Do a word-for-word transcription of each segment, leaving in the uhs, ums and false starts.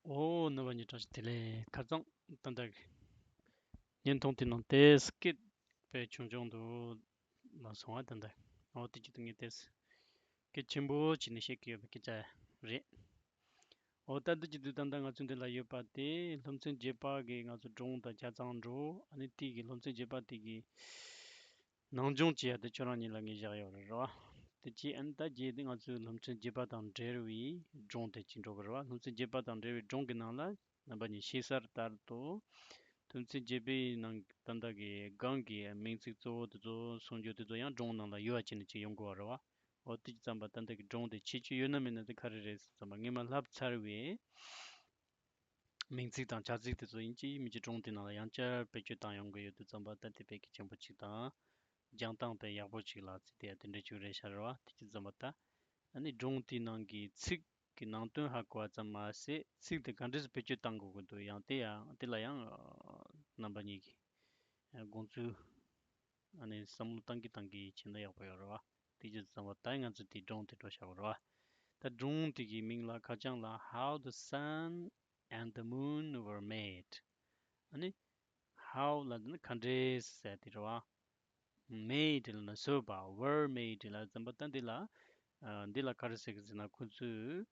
ཨོ། རྣམ་པ་གཉིས་བཀྲ་ཤིས་བདེ་ལེགས། ཁ་སང་ད་ལྟ་གི་བརྙན་ཐུང་དེ་ནང་དེ་སྐད་དཔེ་ཆུང་ཆུང་འདུག་ལ་སོང་བ། ད་ལྟ་ཨོ་དེ་ཅི་ཐུང་ངེས་ཏེས་སྐད་ཆེན་པོ་བྱས་ནས་བཤད་ཀྱི་ཡོད་པའི་སྐད་ཆ་རེད། ཨོ་ད་འདི་ཅི་འདུག་ད་ལྟ་ང་ཚོ་འདི་ལ་ཡོད་པ་དེ་སློབ་ཚན་བརྒྱད་པ་གི་ང་ཚོ་སྒྲུང་དང་ཆ་ཚང་འགྲོ། ཨ་ནི་དེ་གི་སློབ་ཚན་བརྒྱད་པ་དེ་གི་ནང་སྦྱོང་བྱེད་ཡ་དེ་ཁྱོད་རང་གཉིས་ལ་ངས་བཞག་ཡོད་རེད་རོ། དེ་ཅི་ཨན་ད་རྗེས་དེ་ང་ཚོའི་སློབ་ཚན་བརྒྱད་པ་དང་འབྲེལ་བའི་སྒྲུང་དེ་ཅི་འགྲོ་གི་རེད་བ། སློབ་ཚན་བརྒྱད་པ་དང་འབྲེལ་བའི་སྒྲུང་གི་ནང་ལ་རྣམ་པ་གཉིས་ཤེས་གསལ་ལྟར་དུ། སློབ་ཚན་བརྒྱད་པའི་ནང་ད་ལྟ་གི་སྒང་གི་མིང་ཚིག་གཙོ་བོ་དེ་ཚོ་གསུང་རྒྱུ་དེ་ཚོ་ཡང་སྒྲུང་ནང་ལ་ཡོད་པ་བྱས་ནས་ཅི་ཡོང་དགོས་བ་རེད་བ། འོ་དེ་ཙམ་པ་ད་ལྟ་གི་སྒྲུང་དེ་ཁྱད་ཆོས་ཡོད་ན་མེད་ན་དེ་ག་རེ་རེད་ཙམ་པ་ངས་མ་ལབ་ཚར་བའི་མིང་ཚིག་དང་བྱ་ཚིག་དེ་ཚོ་ཡིན་གཅིག་མིན་གཅིག་སྒྲུང་དེ་ནང་ལ་ཡང་བསྐྱར་བེད་སྤྱོད་བཏང་ཡོང་གི་ཡོད་དུས་ཙམ་པ་ད་དེ་དཔེ་གལ་ཆེན་པོ་གཅིག་དང་། སྦྱང་སྟངས་དཔེ་ཡག་པོ་གཅིག་ལ་བརྩིས་ཏེ་དེ་འདྲ་བྱུང་རེད་ཤག་རེད་བ། དེ་ཅི་ཙམ་པ་ད། ཨ་ནི་སྒྲུང་དེའི་ནང་གི་ཚིག་གི་ནང་དོན་ཧ་གོ་བ་ཙམ་མ་ཟད་ཚིག་དེ་ག་འདྲས་སེ་བེད་སྤྱོད་བཏང་དགོས་ཀྱི་འདུག་ཡང་དེ་ཡང་དེ་ལ་ཡང་རྣམ་པ་གཉིས་ཀྱིས་དགོངས་ཚུལ་ཨ་ནི་བསམ་བློ་བཏང་གི་བཏང་གི་བྱས་ན་ཡག་པོ་ཡོད་རེད་བ། དེ་ཅི་ཙམ་པ་ད་ང་ཚོ་དེའི་སྒྲུང་དེ་འགྲོ་བཞག་པ་རེད་བ། ད་སྒྲུང་དེ་གི་མིང་ལ་ཁ་བྱང་ལ་How the Sun and the Moon Were Made. ཨ་ནི་How ལ་ནི་ག་འདྲས་ཟེར་དེ་རེད་བ། Made ལ་ནི་བཟོས་པ། Were made ལ་ཙམ་པ་ད་འདི་ལ་ཨ་འདི་ལ་ག་རེ་ཟེར་གི་ཟེར་ན་ཁོ་ཚོས་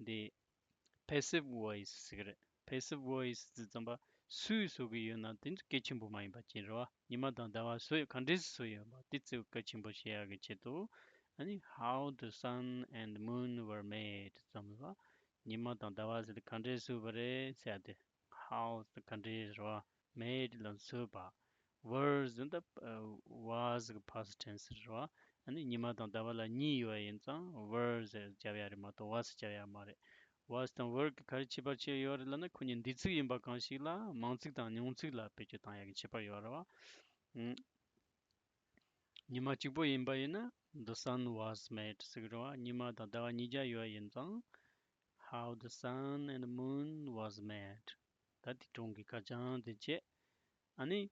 འདི་passive voice ཟེར་གི་རེད། Passive voice ཟེར་ཙམ་པ་སུས་བཟོ་གི་ཡོད་ན་དེ་ཚོ་གལ་ཆེན་པོ་མ་ཡིན་པ་ཅན་རེད་བ། ཉི་མ་དང་ཟླ་བ་བཟོས་ག་འདྲས་སེ་བཟོས་ཡོད་པ་དེ་ཚོ་གལ་ཆེན་པོ་བྱེད་ཡག་གི་ཆེད་དུ། ཨ་ནི་How the Sun and Moon Were Made ཙམ་པ་ཉི་མ་དང་ཟླ་བ་ཟེར་དེ་ག་འདྲས་བཟོས་པ་རེད་ཟེར་ཏེ། How ཟེར་ག་འདྲས་རེད་བ། Made ལ་བཟོས་པ། Were ཟེར་ད་was གི་past tense རེད་བ། ཨ་ནི་ཉི་མ་དང་ཟླ་བ་ལ་གཉིས་ཡོད་པ་ཡིན་ཙང་were ཟེར་རྒྱབ་ཡ་རེད་མ་གཏོགས་was རྒྱབ་ཡ་མ་རེད། Was དང་were གི་ག་རེ་ཁྱད་པར་ཆེ་ཡོད་རེད་ལབ་ན་ཁོ་གཉིས་འདས་ཚིག་ཡིན་པ་གང་ཞིག་ལ་མང་ཚིག་དང་ཉུང་ཚིག་ལ་བེད་སྤྱོད་བཏང་ཡ་གི་ཁྱད་པར་ཡོད་རེད་བ། ཨང་། ཉི་མ་གཅིག་པོ་ཡིན་པ་ཡིན་ན་the sun was made ཟེར་གི་རེད་བ། ཉི་མ་དང་ཟླ་བ་གཉིས་ཀ་ཡོད་པ་ཡིན་ཙང་How the Sun and the Moon Was Made. ད་དེ་སྒྲུང་གི་ཁ་བྱང་དེ་བྱས། ཨ་ནི།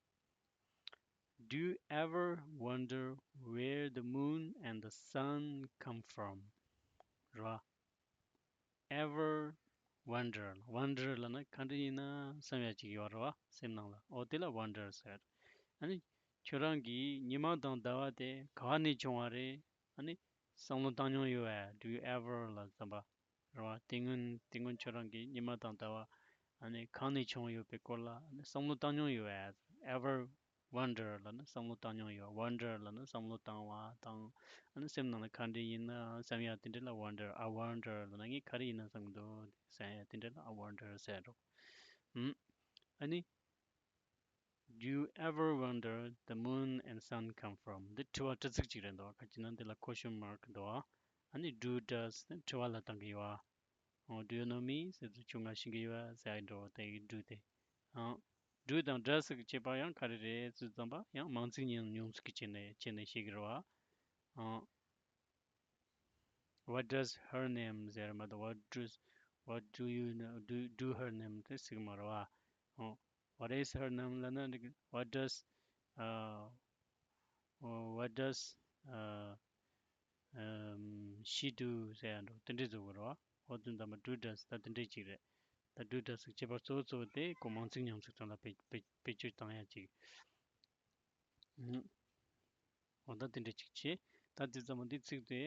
Do you ever wonder where the moon and the sun come from? རེད་བ། Ever wonder. Wonder ལབ་ན་ག་འདྲ་ཡིན་ན་བསམ་ཡ་ཅིག་ཡོད་རེད་བ། སེམས་ནང་ལ། འོ་དེ་ལ་wonder ཟེར། ཨ་ནི་ཁྱོད་རང་གིས་ཉི་མ་དང་ཟླ་བ་དེ་ག་བ་ནས་བྱུང་བ་རེད། ཨ་ནི་བསམ་བློ་བཏང་མྱོང་ཡོད་པས། Do you ever ལ་བསམ་པ་རེད་བ། དེ་སྔོན་དེ་སྔོན་ཁྱོད་རང་གིས་ཉི་མ་དང་ཟླ་བ་ཨ་ནི་གང་ནས་བྱུང་ཡོད་པའི་སྐོར་ལ་ཨ་ནི་བསམ་བློ་བཏང་མྱོང་ཡོད་པས། Ever wonder ལབ་ན་བསམ་བློ་བཏང་མྱོང་ཡོད། Wonder ལབ་ན་བསམ་བློ་བཏང་བ་དང་། ཨ་ནི་སེམས་ནང་ལ་ག་འདྲ་ཡིན་ན་བསམ་ཡ་དེ་འདྲ་ལ་wonder། I wonder ལབ་ན་ངས་ག་རེ་ཡིན་ན་བསམ་གྱི་འདུག་བསམ་ཡ་དེ་འདྲ་ལ་I wonder ཟེར་རོ། ཨུམ། ཨ་ནི། Do you ever wonder the moon and sun come from? འདི་དྲི་བ་དྲི་ཚིག་ཅིག་རེད་འདུག་ག་ཅི་ན་འདི་ལ་question mark འདུག་ཨ་ནི་do, does ནི་དྲི་བ་ལ་བཏང་གི་ཡོད། ཨོ། Do you know me? ཟེར་དུས་ཁྱོད་ང་ཤེས་ཀྱི་ཡོད་ཟེར་འགྲོ་དེ་གི་do དེ། ཨང་། Do དང་does གི་ཁྱད་པར་ཡང་ག་རེ་རེད་ཟེར་ཙམ་པ་ཡང་མང་ཚིག་ཉུང་ཚིག་གི་ཆེད་ནས་ཆེད་ནས་ཤེས་ཀྱི་རེད་བ། ཨང་། What does her name ཟེར་མ་གཏོགས། What does, what do you know? Do, do her name དེ་ཟེར་གི་མ་རེད་བ། ཨང་། What is her name ལབ་ན་འགྲིག What does, uh, what does, uh, um, she do ཟེར་ཡ་འགྲོ་དེ་འདྲས་བཟོ་དགོས་རེད་བ། འོ་དོན་དམ་པ་do, does ད་དེ་འདྲས་ཅིག་རེད། ད་do, does གི་ཁྱད་པར་གཙོ་བོ་གཙོ་བོ་དེ་ཁོ་མང་ཚིག་ཉུང་ཚིག་ཐོག་ལ་བེད་བེད་བེད་སྤྱོད་བཏང་ཡ་ཅིག་ཨང་། འོ་ད་དེ་འདྲས་ཅིག་བྱས། ད་དེ་ཙམ་པ་འདི་ཚིག་དེ་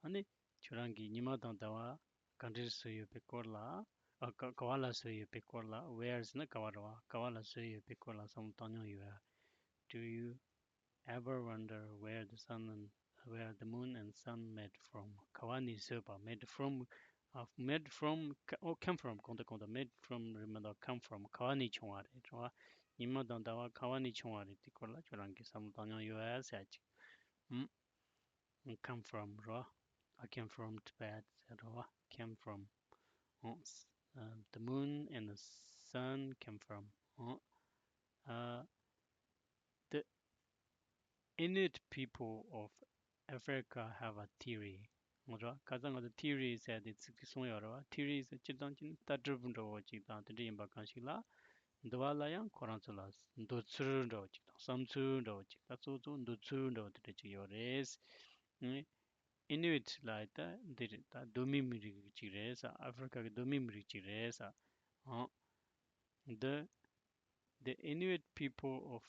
ཨ་ནི་ཁྱོད་རང་གིས་ཉི་མ་དང་ཟླ་བ་ག་འདྲས་བཟོས་ཡོད་པའི་སྐོར་ལ། ཨ་ག་ག་བ་ལ་བཟོས་ཡོད་པའི་སྐོར་ལ། Where ཟེར་ན་ག་བ་རེད་བ། ག་བ་ལ་བཟོས་ཡོད་པའི་སྐོར་ལ་བསམ་བློ་བཏང་མྱོང་ཡོད་པས། Do you ever wonder where the sun and where the moon and sun made from? ག་བ་ནས་བཟོས་པ། Made from, uh, made from ཨོ་came from གོང་དུ་གོང་དུ། Made from རེད་མ་གཏོགས་come from ག་བ་ནས་བྱུང་བ་རེད་རེད་བ། ཉི་མ་དང་ཟླ་བ་ག་བ་ནས་བྱུང་བ་རེད། དེ་སྐོར་ལ་ཁྱོད་རང་གིས་བསམ་བློ་བཏང་མྱོང་ཡོད་པས་ཟེར་ཅིག་ཨུམ། Come from རོ། I came from Tibet ཟེར་རོ། Came from. ཨོ། The moon and the sun came from. ཨོ། Uh, the Inuit people of Africa have a theory. ངོ་ར་ཁ་སང་ང་ཚོ་theory ཟེར་ཏེ་ཚིག་ཅིག་གསུངས་ཡོད་རེད་བ། Theory ཟེར་སྤྱིར་བཏང་ཅིག་ལྟ་གྲུབ་འདྲ་བོ་ཅིག་དང་དེ་འདྲ་ཡིན་པ་གང་ཞིག་ལ། འདི་བ་ལ་ཡང་ཁོ་རང་ཚོ་ལ་འདོད་ཚུལ་འདྲ་བོ་ཅིག་དང་བསམ་ཚུལ་འདྲ་བོ་ཅིག་ད་གཙོ་གཙོ་འདོད་ཚུལ་འདྲ་བོ་དེ་འདྲ་ཅིག་ཡོད་རེད། ཨིན་ནུ་ཨིཊ་ལ་ད་འདི་རེད། ད་གདོད་མའི་མི་རིགས་ཅིག་རེད་ས། ཨ་ཧྥི་རི་ཀ་གི་གདོད་མའི་མི་རིགས་ཅིག་རེད་ས། ཨ། The, the Inuit people of,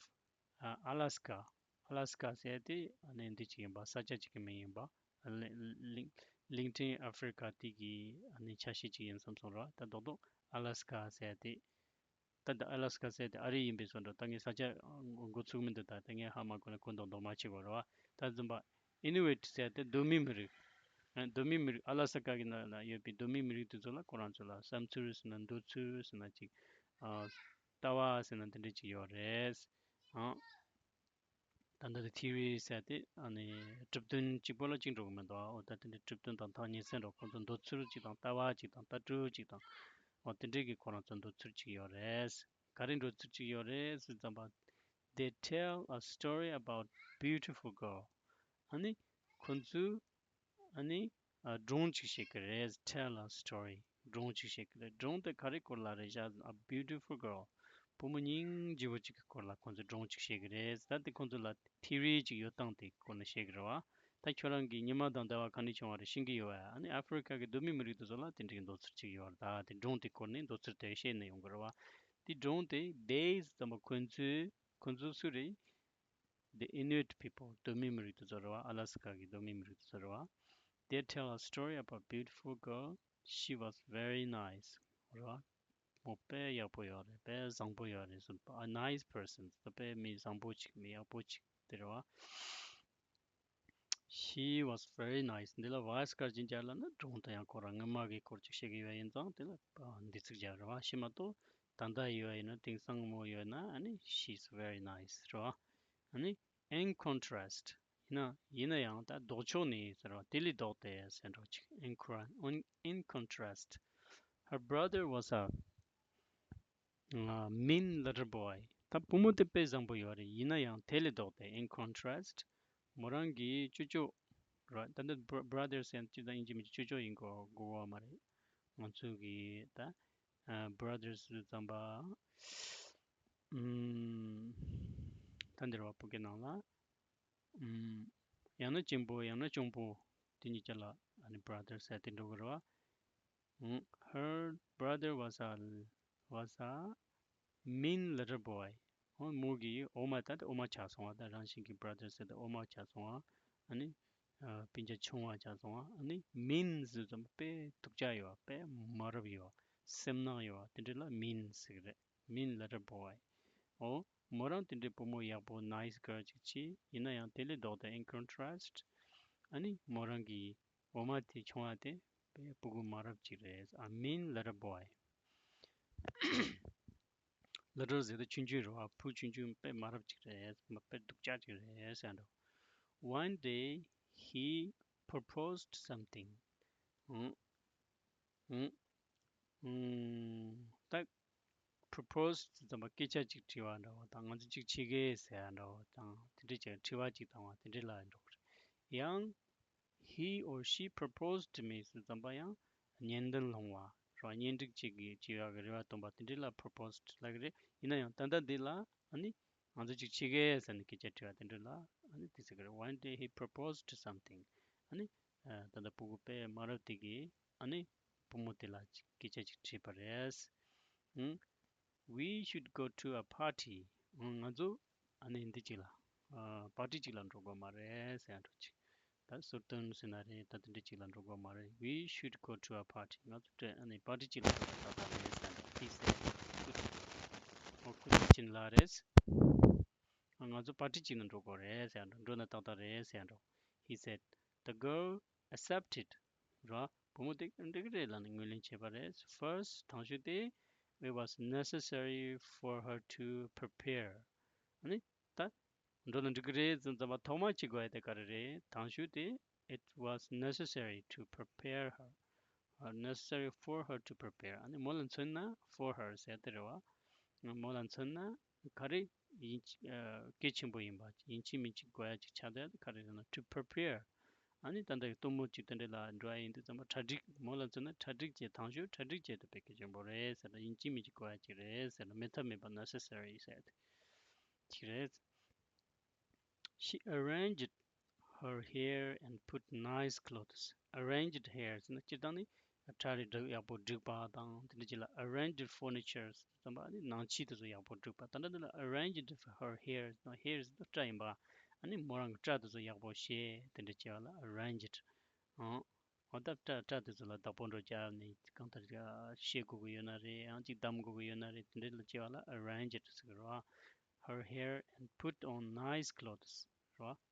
uh, Alaska. Alaska ཟེར་དེ་ཨ་ནི་འདི་ཅིག་ཡིན་པ། ས་ཆ་ཅིག་གི་མིང་ཡིན་པ། གླིང་གླིང་གླིང་ཕྲན་ཨ་ཧྥེ་རི་ཁ་དེ་གི་ཨ་ནི་ཆ་ཤས་ཅིག་ཡིན་བསམ་སོང་ར། ད་རྡོག་རྡོག་ཨ་ལ་སི་ཀ་ཟེར་དེ། ད་ད་ཨ་ལ་སི་ཀ་ཟེར་དེ་ཨ་རི་ཡིན་པའི་བཟོ་འདྲ། ད་ངས་ས་ཆ་འགོ་ཚུགས་མི་འདུག་ད་ད་ངས་ཧ་མ་གོ་ན་གོ་མདོག་མདོག་མ་བྱེད་དགོས་ར་བ། ད་རྫུན་པ། ཨི་ནུ་ཝིཊ་ཟེར་དེ་གདོད་མའི་མི་རིགས། ཨ། གདོད་མའི་མི་རིགས། ཨ་ལ་སི་ཀ་གི་ནང་ལ་ཡོད་པའི་གདོད་མའི་མི་རིགས་དེ་ཚོ་ལ་ཁོ་རང་ཚོ་ལ་བསམ་ཚུལ་ཟེར་ན་འདོད་ཚུལ་ཟེར་ན་ཅིག་ཨ། ལྟ་བ་ཟེར་ན་དེ་འདྲ་ཅིག་ཡོད་རེད། ཨ། ད་ལྟ་དེ་ཐི་ཡོ་རི་ཟེར་དེ་ཨ་ནི་གྲུབ་དོན་གཅིག་པོ་ལ་གཅིག་འགྲོ་གི་མི་འདུག་ཨ། འོ་ད་དེ་འདྲའི་གྲུབ་དོན་དང་ཐག་ཉེ་ཚན་འགྲོ། ཁོང་ཚོ་འདོད་ཚུལ་གཅིག་དང་ལྟ་བ་གཅིག་དང་ལྟ་གྲུབ་གཅིག་དང་། འོ་དེ་འདྲའི་གི་ཁོ་རང་ཚོ་འདོད་ཚུལ་གཅིག་ཡོད་རེད། ག་རེ་འདོད་ཚུལ་གཅིག་ཡོད་རེད་ཟེར་ཙམ་པ། They tell a story about beautiful girl. ཨ་ནི་ཁོང་ཚོས་ཨ་ནི་ཨ་སྒྲུང་ཅིག་བཤད་ཀྱི་རེད། Tell a story. སྒྲུང་ཅིག་བཤད་ཀྱི་རེད། སྒྲུང་དེ་ག་རེ་སྐོར་ལ་རེད་བཞག A beautiful girl. བུ་མོ་སྙིང་རྗེ་བོ་ཅིག་གི་སྐོར་ལ་ཁོང་ཚོས་སྒྲུང་ཅིག་བཤད་ཀྱི་རེད། ད་དེ་ཁོང་ཚོ་ལ་ཐི་ཡོ་རི་ཅིག་ཡོད་སྟངས་དེ་སྐོར་ནས་བཤད་ཀྱི་རེད་བ། ད་ཁྱོད་རང་གིས་ཉི་མ་དང་ཟླ་བ་ག་ནས་བྱུང་བ་རེད་ཤེས་ཀྱི་ཡོད་བས། ཨ་ནི་ཨ་ཧྥེ་རི་ཁ་གི་གདོད་མའི་མི་རིགས་དེ་ཚོ་ལ་དེ་འདྲའི་འདོད་ཚུལ་ཅིག་ཡོད་རེད། ད་དེ་སྒྲུང་དེ་སྐོར་ནས་འདོད་ཚུལ་དེ་བཤད་ནས་ཡོང་གི་རེད་བ། དེ་སྒྲུང་དེ་they ཟེར་ཙམ་པ་ཁོང་ཚོས། ཁོང་ཚོ་སུ་རེད། The Inuit people. གདོད་མའི་མི་རིགས་དེ་ཚོ་རེད་བ། ཨ་ལ་སི་ཀ་གི་གདོད་མའི་མི་རིགས་དེ་ཚོ་རེད་བ། They tell a story about beautiful girl. She was very nice. རེད་བ། མོ་དཔེ་ཡག་པོ་ཡོད་རེད། དཔེ་བཟང་པོ་ཡོད་རེད་ཟེར། A nice person. དཔེ་མི་བཟང་པོ་ཅིག་མི་ཡག་པོ་ཅིག་དེ་རེད་བ། She was very nice. འདི་ལ་ཝ་ཡི་སི་ཀར་ཅིག་སྦྱར་ལབ་ན་སྒྲུང་དང་ཡང་ཁོ་རང་སྔོན་མ་གི་སྐོར་ཅིག་བཤད་ཀྱི་ཡོད་ཡིན་ཙང་དེ་ལ་འདི་ཚིག་སྦྱར་རེད་བ། ཤི་མ་གཏོགས་ད་ལྟ་ཡོད་ཡིན་ན། དེང་སང་མོ་ཡོད་ན། ཨ་ནི་she's very nice. རེད་བ། ཨ་ནི་in contrast. ཡིན་ན་ཡིན་ན་ཡང་ད་ལྡོག་ཕྱོགས་ནས་ཟེར་བ། དེ་ལས་ལྡོག་སྟེ་ཟེར་འགྲོ་ཅིག In con- on- in contrast, her brother was a mean little boy. ད་བུ་མོ་དེ་དཔེ་བཟང་པོ་ཡོད་རེད། ཡིན་ན་ཡང་དེ་ལས་ལྡོག་སྟེ། In contrast, མོ་རང་གི་ཅོ་ཅོ། ར། ད་འདི་brother ཟེར་ན་སྤྱིར་བཏང་ཡིན་གཅིག་མིན་གཅིག་ཅོ་ཅོ་ཡིན་དགོས་དགོས་པ་མ་རེད། ང་ཚོ་གི་ད་ཨ་brothers ཟེར་ཙམ་པ། ཨུམ། ད་འདིར་བ་བོད་སྐད་ནང་ལ། ཨུམ། ཡང་ན་གཅེན་པོ། ཡང་ན་གཅུང་པོ། དེ་གཉིས་ཆ་ལ་ཨ་ནི་brother ཟེར་དེ་འགྲོ་གི་རེད་བ། ཨུམ། Her brother was a was a mean little boy. ཨོ། མོ་གི་འོ་མ། ད་དེ་འོ་མ་ཆགས་སོང་བ། ད་རང་བཞིན་གྱི་brother ཟེར་དེ་འོ་མ་ཆགས་སོང་བ། ཨ་ནི་ཨ་སྤུན་ཀྱག་ཆུང་བ་ཆགས་སོང་བ། ཨ་ནི་mean ཟེར་ཙམ་དཔེ་སྡུག་ཅག་ཡོད་བ། དཔེ་མ་རབས་ཡོད་བ། སེམས་ནག་ཡོད་བ། དེ་འདྲ་ལ་mean ཟེར་གི་རེད། Mean little boy. ཨོ། མོ་རང་དེ་འདྲའི་བུ་མོ་ཡག་པོ་nice girl ཅིག་བྱས། ཡིན་ན་ཡང་དེ་ལས་ལྡོག་སྟེ། In contrast, ཨ་ནི་མོ་རང་གི་འོ་མ་དེ་ཆུང་བ་དེ་དཔེ་སྤུ་གུ་མ་རབས་ཅིག་རེད། A mean little boy. Little ཟེར་དུས་ཆུང་ཆུང་རེད་བ། ཕྲུག་ཆུང་ཆུང་དཔེ་མ་རབས་ཅིག་རེད། མ་དཔེ་སྡུག་ཅག་ཅིག་རེད་ཟེར་འགྲོ། One day he proposed something. ཨང་། ཨང་། ཨང་། ད་propose ཟེར་ཙམ་པ་སྐད་ཆ་ཅིག་དྲིས་པ་འདྲ་བོ་དང་། ང་ཚོ་ཅིག་བྱེད་གི་ཟེར་ཡ་འདྲ་བོ་དང་། དེ་འདྲ་ཅིག་དྲི་བ་ཅིག་བཏང་བ་དེ་འདྲ་ལ་འགྲོ་གི་རེད། ཡང་he or she proposed to me ཟེར་ཙམ་པ་ཡང་གཉེན་འདུན་སློང་བ་རེད་བ། གཉེན་སྒྲིག་བྱེད་ཀྱི་བྱེད་ཡག་གི་རེ་བ་བཏོན་པ་དེ་འདྲ་ལ་proposed ལབ་ཀྱི་རེད། ཡིན་ན་ཡང་ད་ལྟ་འདི་ལ་ཨ་ནི་ང་ཚོ་ཅིག་བྱེད་གི་ཟེར་ནས་སྐད་ཆ་དྲིས་པ་དེ་འདྲ་ལ་ཨ་ནི་དེ་ཟེར་གི་རེད། One day he proposed something. ཨ་ནི་ཨ་ད་ལྟ་སྤུ་གུ་དཔེ་མ་རབས་དེ་གིས་ཨ་ནི་བུ་མོ་དེ་ལ་ཅིག་སྐད་ཆ་ཅིག་དྲིས་པ་རེད། ཨང་། We should go to a party. ཨང་། ང་ཚོ་ཨ་ནི་འདི་ཅིག་ལ་ཨ་པར་ཊི་ཅིག་ལ་འགྲོ་དགོས་མ་རེད་ཟེར་ཡ་འགྲོ་ཅིག་ད་གསོལ་སྟོན་ཟེར་ན་རེད། ད་དེ་འདྲ་ཅིག་ལ་འགྲོ་དགོས་མ་རེད། We should go to a party. ང་ཚོ་དེ་ཨ་ནི་པར་ཊི་ཅིག་ལ་འགྲོ་ད་ད་རེད་ཟེར་ཡ་འགྲོ། He said. ཁོ་ཨོ་ཁོ་ཅི་ལ་རེད། ང་ཚོ་པར་ཊི་ཅིག་ལ་འགྲོ་དགོས་རེད་ཟེར་ཡ་འགྲོ། འགྲོ་ན་ཏག་ཏག་རེད་ཟེར་ཡ་འགྲོ། He said. The girl accepted. ར། བུ་མོ་དེ་འགྲིག་གི་རེད་ལབ་ནས་ངོས་ལེན་བྱས་པ་རེད། First, དང་ཤོས་དེ། It was necessary for her to prepare. ཨ་ནི་ད་འགྲོ་ན་འགྲིག་གི་རེད་ཟེར་ཙམ་པ་ཐོག་མ་བྱེད་དགོས་ཡ་དེ་ག་རེ་རེད། དང་ཤོས་དེ། It was necessary to prepare her. ཨ། Necessary for her to prepare. ཨ་ནི་མོ་ལ་མཚོན་ན་for her ཟེར་དེ་རེད་བ། མོ་ལ་མཚོན་ན་ག་རེ་ཡིན་ཨ་གལ་ཆེན་པོ་ཡིན་པ། ཡིན་གཅིག་མིན་གཅིག་དགོས་ཡ་ཅིག་ཆགས་བསྡད་ཡ་དེ་ག་རེ་རེད་ན། To prepare. ཨ་ནི་ད་ལྟ་གི་གཏུམ་མོ་ཅིག་དེ་འདྲ་ལ་འགྲོ་ཡ་ཡིན་དུས་ཙམ་པ་གྲ་སྒྲིག་མོ་ལ་མཚོན་ན་གྲ་སྒྲིག་བྱེད། དང་ཤོས་གྲ་སྒྲིག་བྱེད་དེ་དཔེ་གལ་ཆེན་པོ་རེད་ཟེར་ན། ཡིན་གཅིག་མིན་གཅིག་དགོས་ཡ་ཅིག་རེད་ཟེར་ན། མེད་ཐབས་མེད་པ། Necessary ཟེར་དེ་ཅིག་རེད། She arranged her hair and put nice clothes. Arranged hair ཟེར་ན་སྤྱིར་བཏང་ནི་ སྒྲ་རེ་སྒྲ་ཡག་པོ་བསྒྲིགས་པ་དང་དེ་འདྲ་ཅིག་ལ་arranged furniture ཙམ་པ་ནི་ནང་ཆས་དེ་ཚོ་ཡག་པོ་བསྒྲིགས་པ། ད་ལྟ་འདི་ལ་arranged her hair ནོ། hair ཟེར་དུས་སྐྲ་ཡིན་པ། ཨ་ནི་མོ་རང་གི་སྐྲ་དེ་ཚོ་ཡག་པོ་བྱས་དེ་འདྲ་བྱས་པ་ལ་arranged ཨང་། འོ་ད་སྐྲ་སྐྲ་དེ་ཚོ་ལ་བདག་པོ་འགྲོ་རྒྱབ་ནས་གང་ལྟར་བཤད་དགོས་ཀྱི་ཡོད་ན་རེད། ཡང་ཅིག་གདམ་དགོས་ཀྱི་ཡོད་ན་རེད། དེ་འདྲ་ལ་བྱས་པ་ལ་arranged ཟེར་གི་རེད་བ། her hair and put on nice clothes རེད་བ།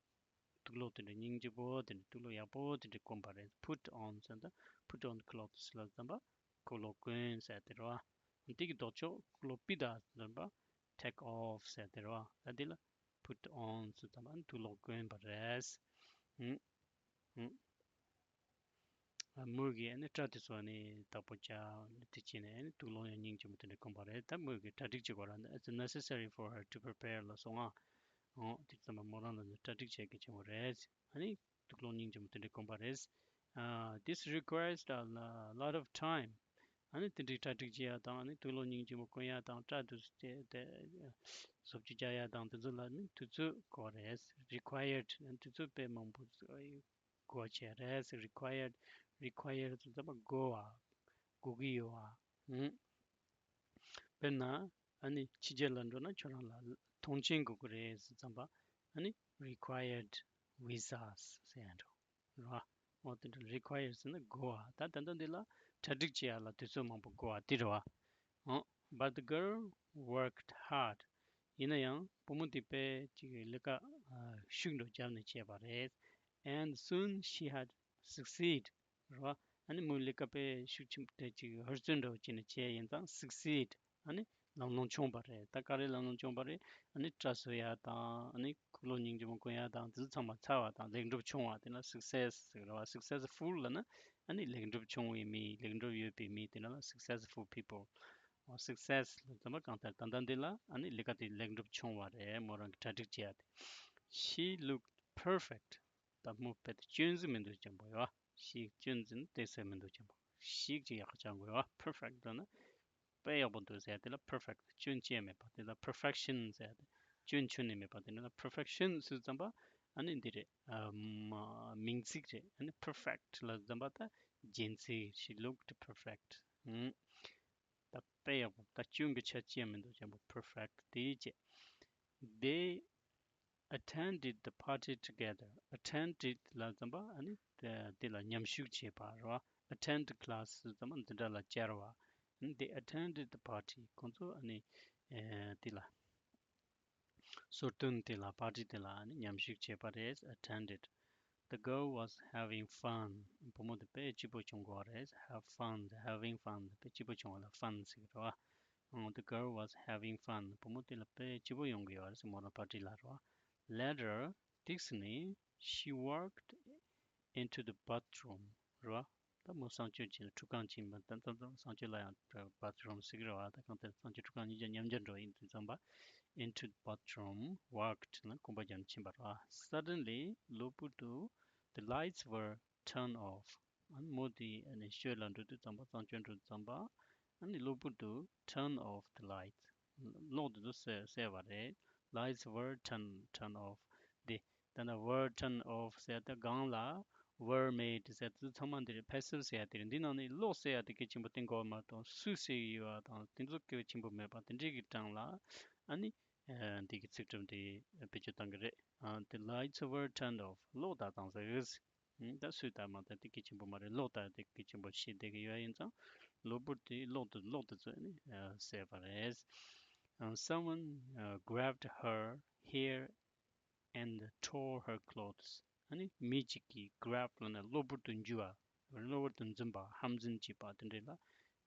དུག་ལོག་དེ་འདྲ་སྙིང་རྗེ་པོ་དེ་འདྲ་དུག་ལོག་ཡག་པོ་དེ་འདྲ་གོན་པ་རེད། put on ཟེར་ན་ད་put on clothes ལ་ཙམ་པ་དུག་ལོག་གོན་ཟེར་དེ་རེད་བ། དེ་གི་ལྡོག་ཕྱོགས་དུག་ལོག་ཕུད་ད་ཙམ་པ་take off ཟེར་དེ་རེད་བ། ད་དེ་ལ་put on ཟེར་ཙམ་པ་དུག་ལོག་གོན་པ་རེད། ཧུམ། ཧུམ། ཨ། མོས་ཀྱིས་ཨ་ནི་སྐྲ་དེ་ཚོ་ཨ་ནི་བདག་པོ་རྒྱབ་ནས་དེ་བྱས་ནས་ཨ་ནི་དུག་ལོག་ཡང་སྙིང་རྗེ་མོ་དེ་འདྲ་གོན་པ་རེད། ད་མོས་ཀྱིས་གྲ་སྒྲིག་བྱེད་དགོས་ར། It's necessary for her to prepare ལ་སོང་ང་། འོ་དེ་ཙམ་པ་མོ་རང་ལ་ནི་གྲ་སྒྲིག་བྱེད་དགོས་ཀྱི་མོ་རེད། ཨ་ནི་དུག་ལོག་སྙིང་རྗེ་མོ་དེ་འདྲ་གོན་པ་རེད། Uh, this requires a lo- lot of time. ཨ་ནི་དེ་འདྲའི་གྲ་སྒྲིག་བྱེད་ཡ་དང་ཨ་ནི་དུག་ལོག་སྙིང་རྗེ་མོ་གོན་ཡ་དང་སྐྲ་དེ་དེ་དེ་བཟོ་བཅོས་རྒྱག་ཡ་དང་དེ་ཚོ་ལ་ནི་དུས་ཚོད་དགོས་རེད། required ཨ་ནི་དུས་ཚོད་དཔེ་མང་པོ་དགོས་བྱས་རེད། required required ཟེར་ཙམ་པ་དགོས་པ། དགོས་ཀྱི་ཡོད་པ། ཧུམ། དཔེར་ན་ཨ་ནི་ཕྱི་རྒྱལ་ལ་འགྲོ་ན་ཁྱོད་རང་ལ་ཐོངས་མཆན་དགོས་ཀྱི་རེད་ཟེར་ཙམ་པ་ཨ་ནི་required visas ཟེར་ཡ་འགྲོ་རེད་བ། འོ་དེ་འདྲ་required ཟེར་ན་དགོས་པ། ད་ད་ལྟ་འདི་ལ་གྲ་སྒྲིག་བྱེད་ཡ་ལ་དུས་ཚོད་མང་པོ་དགོས་པ་དེ་རེད་བ། འོ། But the girl worked hard. ཡིན་ན་ཡང་བུ་མོ་དེ་དཔེ་ཅིག་ལས་ཀ་ཨ་ཤུགས་འགྲོ་བརྒྱབ་ནས་བྱས་པ་རེད། And soon she had succeed རེད་བ། ཨ་ནི་མོའི་ལས་ཀ་དཔེ་ཤུགས་ཆེན་པོ་དེ་ཅིག་ཧུར་བརྩོན་འགྲོ་བྱས་ནས་བྱས་ཡིན་ཙང་succeed ཨ་ནི་ལམ་ལྷོང་བྱུང་བ་རེད། ད་ག་རེ་ལམ་ལྷོང་བྱུང་བ་རེད། ཨ་ནི་སྐྲ་བཟོ་ཡ་དང་ཨ་ནི་དུག་ལོག་སྙིང་རྗེ་མོ་གོན་ཡ་དང་དེ་ཚོ་ཚང་མ་ཚར་བ་དང་ལེགས་འགྲུབ་བྱུང་བ་དེ་ལ་success ཟེར་གི་རེད་བ། Successful ལབ་ན་ཨ་ནི་ལེགས་འགྲུབ་བྱུང་བའི་མི། ལེགས་འགྲུབ་ཡོད་པའི་མི་དེ་ལ་successful people. Success ལ་ཙམ་པ་གང་ལྟར་ད་ལྟ་འདི་ལ་ཨ་ནི་ལས་ཀ་དེ་ལེགས་འགྲུབ་བྱུང་བ་རེད། མོ་རང་གི་གྲ་སྒྲིག་བྱས་ཡ་དེ། She looked perfect. ད་མོ་དཔེ་དེ་སྐྱོན་ཟིག་མི་འདུག་ཅན་པོ་ཡོད། ཞིག་སྐྱོན་ཟིག་ནི་དེ་ཟེར་མི་འདུག་ཅན་པོ། ཞིག་ཅིག་ཡག་ཅན་པོ་ཡོད། perfect ལབ་ན་དཔེ་ཡག་པོ་འདུག་ཟེར་དེ་ལ་perfect སྐྱོན་ཅན་མེད་པ་དེ་ལ་perfection ཟེར་ཏེ། སྐྱོན་ཁྱོན་ནས་མེད་པ་དེ་འདྲ་ལ་perfection ཟེར་ཙམ་པ་ཨ་ནི་འདི་རེད། ཨ་མ་མིང་ཚིག་རེད། ཨ་ནི་perfect ལ་ཙམ་པ་ད་རྒྱན་ཚིག She looked perfect. ཨང་། ད་དཔེ་ཡག་པོ། ད་སྐྱོན་གྱི་ཆ་ཅན་མི་འདུག་ཅན་པོ། perfect དེའི་ཆེད། They attended the party together. Attended ལབ་ཙམ་པ་ཨ་ནི་དེ་དེ་ལ་མཉམ་ཞུགས་བྱས་པ་རེད་བ། Attend class ལབ་ཙམ་པ་འཛིན་གྲྭ་ལ་བཅར་བ། ཨ་ནི་they attended the party. ཁོང་ཚོ་ཨ་ནི་ཨེ་དེ་ལ་གསོལ་སྟོན་དེ་ལ་པར་ཊི་དེ་ལ་ཨ་ནི་མཉམ་ཞུགས་བྱས་པ་རེད། Attended. The girl was having fun. བུ་མོ་དེ་དཔེ་སྐྱིད་པོ་བྱུང་གི་རེད། Have fun, having fun དཔེ་སྐྱིད་པོ་བྱུང་བ་ལ་fun ཟེར་གི་རེད་བ། ཨང་། The girl was having fun. བུ་མོ་དེ་ལ་དཔེ་སྐྱིད་པོ་ཡོང་གི་ཡོད་རེད་ཟེར། མོ་རང་པར་ཊི་ལ་རེད་བ། Later, དེ་ནས་ནི་she walked into the bathroom. རེད་བ། ད་མོ་གསང་སྤྱོད་ཅིག་ལ་ཁྲུས་ཁང་ཅིག་ཡིན་པ། ད་ད་ད་གསང་སྤྱོད་ལ་ཡང་bathroom ཟེར་གི་རེད་བ། ད་གང་ལྟར་གསང་སྤྱོད་ཁྲུས་ཁང་གཉིས་ཀ་མཉམ་སྦྱར་འགྲོ་ཡིན་དུས་ཙམ་པ། Into the bathroom, walked ན་གོམ་པ་རྒྱབ་ནས་ཕྱིན་པ་རེད་བ། Suddenly གློ་བུར་དུ་the lights were turned off. ཨ་ནི་མོ་དེ་ཨ་ནི་ཤོད་ལ་འགྲོ་དུས་ཙམ་པ། གསང་སྤྱོད་འགྲོ་དུས་ཙམ་པ། ཨ་ནི་གློ་བུར་དུ་turn off the lights. གློག་དེ་ཚོ་བསད་བསད་པ་རེད། Lights were turned turned off. དེ་ད་ནི་were turned off ཟེར་ཏེ་སྒང་ལ་were made ཟེར་དེ་ཚོ་ཚང་མ་འདི་རེད། passive ཟེར་ཡ་དེ་རེད། འདི་ནང་ནས་གློག་བསད་ཡ་དེ་གལ་ཆེན་པོ་བསྟན་དགོས་པ་མ་གཏོགས་སུས་བསད་ཡོད་པ་དང་དེ་ཚོ་གལ་ཆེན་པོ་མེད་པ། དེ་འདྲའི་གི་གྲངས་ལ་ཨ་ནི་ཨ་འདི་གི་ཚིག་གྲུབ་འདི་བེད་སྤྱོད་གཏང་གི་རེད། ཨ་the lights were turned off. གློག་བཏང་བཏང་ཟེར་གི། ཨ་ད་སུས་བཏང་མ་བཏང་དེ་གལ་ཆེན་པོ་མ་རེད། གློག་བཏང་དེ་གལ་ཆེན་པོ་ཤེས་བསྡད་ཀྱི་ཡོད། ཡིན་ཙང་གློ་བུར་དེ་གློག་དེ་གློག་དེ་ཚོས་ནི་ཨ་བསད་པ་རེད། ཨ་someone uh, grabbed her hair and tore her clothes. ཨ་ནི་མི་གཅིག་གིས་grab ལབ་ན་གློ་བུར་དུ་འཇུ་བ། གློ་བུར་དུ་འཛིན་པ། ཧམ་འཛིན་བྱེད་པ་དེ་འདྲ་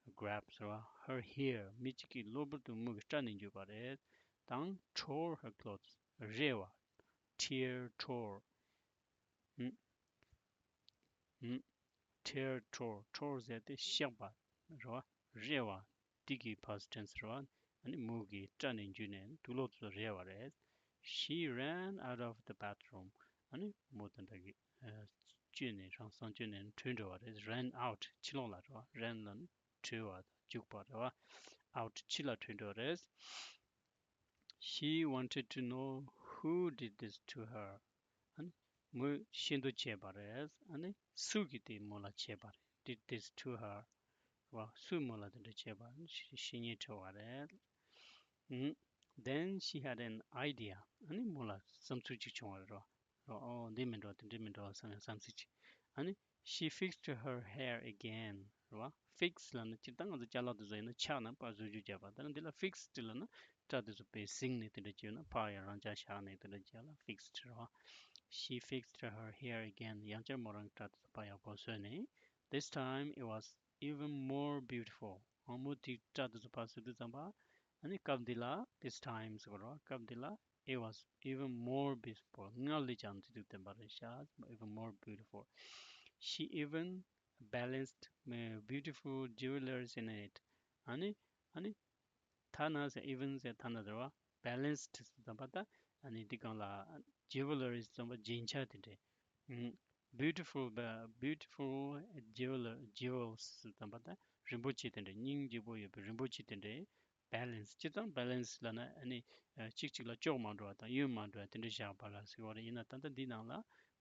ལ་grab ཟེར་བ། Her hair མི་གཅིག་གིས་གློ་བུར་དུ་མོ་གི་སྐྲ་ནས་འཇུས་པ་རེད། དང་tore her clothes རེག་པ། Tear, tore. ཨུམ། ཨུམ། Tear, tore. Tore ཟེར་དེ་གཤགས་པ་རེད་བ། རེག་པ། དེ་གི་past tense རེད་བ། ཨ་ནི་མོ་གི་སྐྲ་ནས་འཇུས་ནས་དུག་ལོག་ཚོ་རེག་པ་རེད། She ran out of the bathroom. ཨ་ནི་མོ་དེ་འདྲ་གི་ཨ་བཅོས་ནས་རང་གསང་སྤྱོད་ནས་བྲོས་འགྲོ་བ་རེད། Ran out ཕྱི་ལོགས་ལ་རེད་བ། Ran ལ་ནི་བྲོས་པ་དང་རྒྱུག་པ་རེད་བ། Out ཕྱི་ལ་བྲོས་འགྲོ་བ་རེད། She wanted to know who did this to her. ཨ་ནི་མོས་ཤེས་འདོད་བྱས་པ་རེད། ཨ་ནི་སུ་གིས་དེ་མོ་ལ་བྱས་པ་རེད། did this to her. རེད་བ། སུས་མོ་ལ་དེ་འདྲ་བྱས་པ་ཞེ་ཞེ་ཉེས་བྲལ་བ་རེད། ཨུམ། Then she had an idea. ཨ་ནི་མོ་ལ་བསམ་ཚུལ་ཅིག་བྱུང་བ་རེད་བ། རེད་བ། ཨོ་འདི་མི་འགྲོ་དེ་འདྲ་མི་འགྲོ་བསམ་ཡང་བསམ་ཚུལ་ཅིག་ཨ་ནི། She fixed her hair again. རེད་བ། Fix ལབ་ན་སྤྱིར་བཏང་ང་ཚོ་ཅ་ལག་དེ་ཚོ་ཡིན་ན་ཆག་ན་ཕར་བཟོ་རྒྱུ་བྱས་པ། ད་ནི་འདི་ལ་fixed ལབ་ན་སྐྲ་དེ་ཚོ་དཔེ་ཟིང་ནས་དེ་འདྲ་བྱས་ན་ཕར་ཡང་རང་འཇགས་བཞག་ནས་དེ་འདྲ་བྱས་ལ་fixed རེད་བ། She fixed her hair again. ཡང་བསྐྱར་མོ་རང་སྐྲ་དེ་ཚོ་ཕར་ཡག་པོ་བཟོས་ནས། This time it was even more beautiful. ཨ་མོ་དེ་སྐྲ་དེ་ཚོ་ཕར་བཟོས་དུས་ཙམ་པ། ཨ་ནི་སྐབས་འདི་ལ། This time ཟེར་གོ་ར། སྐབས་འདི་ལ། It was even more beautiful. སྔར་ལས་ཀྱང་མཛེས་སྡུག་ལྡན་པ་རེད་ཤག Even more beautiful. She even balanced beautiful jewelries in it. ཨ་ནི། ཨ་ནི། ཐ་ན་ཟེར། Even ཟེར་ཐ་ན་ཟེར་བ། Balanced ཟེར་ཙམ་པ་ད། ཨ་ནི་འདི་སྒང་ལ། Jewelries ཟེར་ཙམ་པ་རྒྱན་ཆ་དེ་འདྲས། ཨུམ། Beautiful, beautiful jeweler, jewels ཟེར་ཙམ་པ་ད། རིན་པོ་ཆེ་དེ་འདྲས། སྙིང་རྗེ་པོ་ཡོད་པའི་རིན་པོ་ཆེ་དེ་འདྲས། Balance སྤྱིར་བཏང་balance ལབ་ན་ཨ་ནི། ཨ། གཅིག་གཅིག་ལ་གཅོག་མ་འགྲོ་བ་དང་གཡོན་མ་འགྲོ་བ་དེ་འདྲས་བཞག་པ་ལ་ཟེར་བ་རེད། ཡིན་ན་ད་ལྟ་འདི་ནང་ལ་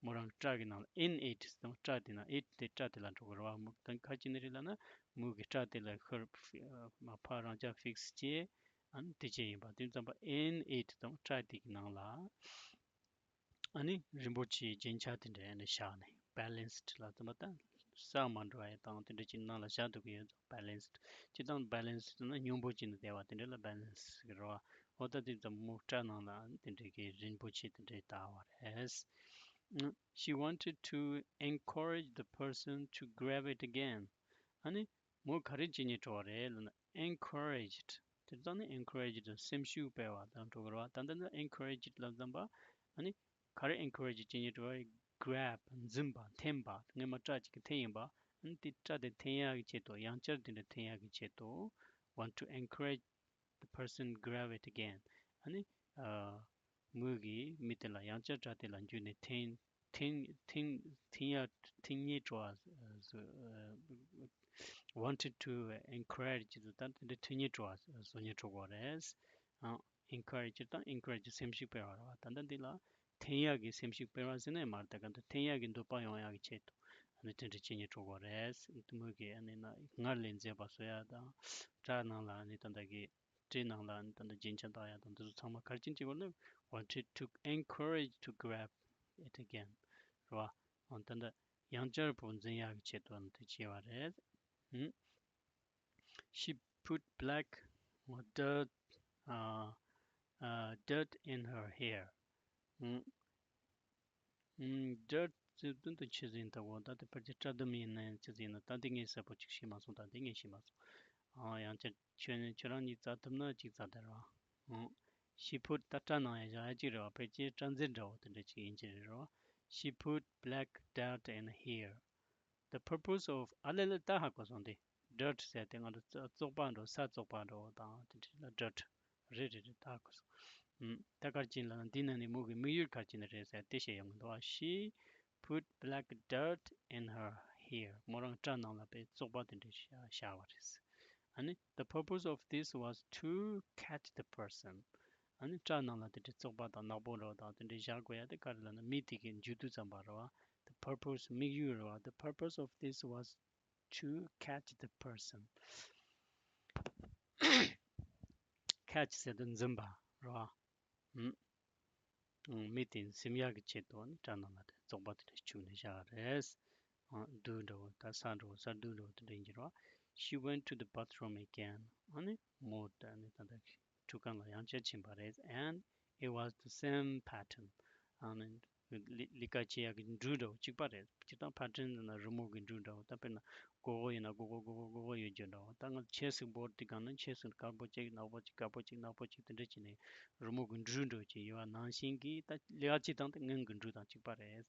མོ་རང་སྐྲ་གི་ནང་ལ། In it ཟེར་ཙམ་པ་སྐྲ་དེ་ན། It དེ་སྐྲ་དེ་ལ་འགྲོ་གི་རེད་བ། མོ་ད་ག་ཅི་ནས་རེད་ལབ་ན། མོ་གི་སྐྲ་དེ་ལ་ཧར། མ་ཕར་རང་འཇགས་fix བྱས། ཨ་ནི་དེ་བྱས་ཡིན་པ། དེ་ཙམ་པ་in it དང་སྐྲ་དེ་གི་ནང་ལ། ཨ་ནི་རིན་པོ་ཆེའི་རྒྱན་ཆ་དེ་འདྲ་ཨ་ནི་བཞག་ནས། Balanced ལབ་ཙམ་པ་ད་ས་མ་འགྲོ་བ་དང་དེ་འདྲ་ཅིག་ནང་ལ་བཞག་འདུག་གི་ཡོད། Balanced སྤྱིར་བཏང་balanced ན་སྙོམས་པོ་བྱས་ནས་བསྡད་པ་དེ་འདྲ་ལ་balance ཟེར་གི་རེད་བ། འོ་ད་དེ་ཙམ་མོ་སྐྲ་ནང་ལ་ཨ་ནི་དེ་འདྲ་གི་རིན་པོ་ཆེ་དེ་འདྲ་བཏགས་པ་རེད། She wanted to encourage the person to grab it again. ཨ་ནི་མོ་ག་རེ་བྱེད་སྙིང་བྲོ་བ་རེད་ལབ་ན། Encouraged དེ་ཙམ་ནི་encouraged སེམས་ཤུགས་སྤེལ་བ་དང་འགྲོ་གི་རེད་བ། ད་ལྟ་ནི་encouraged ལབ་ཙམ་པ། ཨ་ནི་ག་རེ་encourage བྱེད་སྙིང་བྲོ་བ་རེད། Grab འཛིན་པ། འཐེན་པ། སྔོན་མ་སྐྲ་གཅིག་གིས་འཐེན་ཡིན་པ། ཨ་ནི་དེ་སྐྲ་དེ་འཐེན་ཡག་གི་ཆེད་དུ། ཡང་བསྐྱར་དེ་འདྲ་འཐེན་ཡག་གི་ཆེད་དུ། Want to encourage the person grab it again. ཨ་ནི། ཨ། མོས་གིས་མི་དེ་ལ་ཡང་བསྐྱར་སྐྲ་དེ་ལ་འཇུས་ནས་འཐེན། འཐེན། འཐེན། འཐེན་ཡ། འཐེན་སྙིང་བྲོ་བ། ཨ། wanted to encourage ད་དེ་འདྲ་འཐེན་སྙིང་བྲོ་བ། བཟོ་སྙིང་བྲོ་གོ་རེད། ཨ། encourage དང་encourage སེམས་ཤུགས་སྤེལ་བ་རེད་བ། ད་ལྟ་འདི་ལ་འཐེན་ཡ་གི་སེམས་ཤུགས་སྤེལ་བ་ཟེར་ན་ཡང་མ་རེད། ད་ག་འདི་འཐེན་ཡ་གི་འདོད་པ་ཡོང་ཡ་གི་ཆེད་དུ་ཨ་ནི་དེ་འདྲ་བྱེད་སྙིང་བྲོ་གོ་རེད། མོས་གིས་ཨ་ནི་ན་སྔར་ལས་མཛེས་པ་བཟོ་ཡ་དང་། སྐྲ་ནང་ལ་ཨ་ནི་ད་ལྟ་གི་སྐྲའི་ནང་ལ་ད་ལྟ་རྒྱན་ཆ་བཏགས་ཡ་དང་འདི་ཚོ་ཚང་མ་ག་རེ་བྱེད་ཀྱི་ཡོད་ན། wanted to encourage to grab it again རེད་བ། ཨ། ད་ལྟ་ཡང་བསྐྱར་པོ་འཛིན་ཡག་གི་ཆེད་དུ་ཨ་ནི་དེ་བྱས་པ་རེད། ཨུམ། She put black dirt, uh, uh, dirt in her hair. ཨུམ། ཨུམ། dirt ཟེར་དོན་དུ་ཆི་ཟིག་ཡིན་ད་གོ། ད་དེ་ཕལ་ཆེར་སྐྲ་དུམ་ཡིན་ན་ཡང་ཆི་ཟིག་ཡིན་ན། ད་དེ་ངས་གསལ་པོ་ཅིག་ཤེས་མ་སོང་། ད་དེ་ངས་ཤེས་མ་སོང་། ཨ། ཡང་བསྐྱར་ཁྱོད་ནི་ཁྱོད་རང་གཉིས་བཙལ་ཐུབ་ན་ཅིག་བཙལ་དེ་ར། ཨང་། She put ད་སྐྲ་ནང་ཡང་བཞག་ཡ་ཅིག་རེད་བ། ཕལ་ཆེར་སྐྲ་འཛེར་འདྲ་བོ་དེ་འདྲ་ཅིག་ཡིན་གྱི་རེད་རོ། She put black dirt in her hair. The purpose of ཨ་ལེ་ལེ་ད་ཧ་གོ་སོང་དེ། dirt ཟེར་དེ་ང་ཚོ་བཙོག་པ་འདྲ་བོ། ས་བཙོག་པ་འདྲ་བོ་དང་དེ་འདྲ་ལ་dirt རེད། རེད་རེད། ད་ཧ་གོ་སོང་། ཨུམ། ད་ག་རེ་བྱས་ནས་ལབ་ན་འདི་ནང་ནས་མོ་གི་དམིགས་ཡུལ་ག་རེ་བྱས་ནས་རེད་ཟེར་དེ་བཤད་ཡོང་གི་འདུག་བ། She put black dirt in her hair. མོ་རང་སྐྲ་ནང་ལ་དཔེ་བཙོག་པ་དེ་འདྲ་བཞག་བཞག་པ་རེད། ཨ་ནི། The purpose of this was to catch the person. ཨ་ནི་སྐྲ་ནང་ལ་དེ་འདྲའི་བཙོག་པ་དང་ནག་པོ་འདྲ་བོ་དང་དེ་འདྲའི་བཞག་དགོས་ཡ་དེ་ག་རེ་ལབ་ན་མི་དེ་གི་འཇུ་དུས་ཙམ་པ་རེད་བ། The purpose དམིགས་ཡུལ་རེད་བ། The purpose of this was to catch the person. catch ཟེར་དུས་འཛིན་པ་རེད་བ། ཨུམ། ཨང་། མི་དེ་འཛིན་ཡག་གི་ཆེད་དུ་ནི་སྐྲ་ནང་ལ་དེ་བཙོག་པ་དེ་འདྲ་བྱུགས་ནས་བཞག་རེད། ཨང་། རྡུལ་འདྲ་བོ་ད་ས་འདྲ་བོ་ས་རྡུལ་འདྲ་བོ་དེ་འདྲ་ཡིན་གྱི་རེད་བ། She went to the bathroom again. ཨ་ནི་མོ་ད་ནི་ད་ལྟ་ཁྲུས་ཁང་ལ་ཡང་བསྐྱར་ཕྱིན་པ་རེད། And it was the same pattern. ཨ་ནི་ལས་ལས་ཀ་བྱེད་ཡག་གི་འགྲོས་འདྲ་བོ་གཅིག་པ་རེད། སྤྱིར་བཏང་pattern ཟེར་ན་རི་མོ་གི་འགྲོས་འདྲ་བོ། ད་དཔེར་ན་སྒོར་སྒོར་ཡིན་ན་སྒོར་སྒོར་སྒོར་སྒོར་སྒོར་སྒོར་ཡོད་རྒྱུ་འདྲ་བོ། ད་ང་ཆས་ཟིག་འབོར་དེ་སྒང་ན་ཆས་ཟིག་དཀར་པོ་གཅིག་ནག་པོ་གཅིག་དཀར་པོ་གཅིག་ནག་པོ་གཅིག་དེ་འདྲ་བྱས་ནས་རི་མོ་གི་འགྲོས་འདྲ་བོ་ཅིག་ཡོད་པ་ནང་བཞིན་གྱི། ད་ལས་ཀ་བྱེད་སྟངས་དེ་ངན་གྱི་འགྲོས་དང་གཅིག་པ་རེད།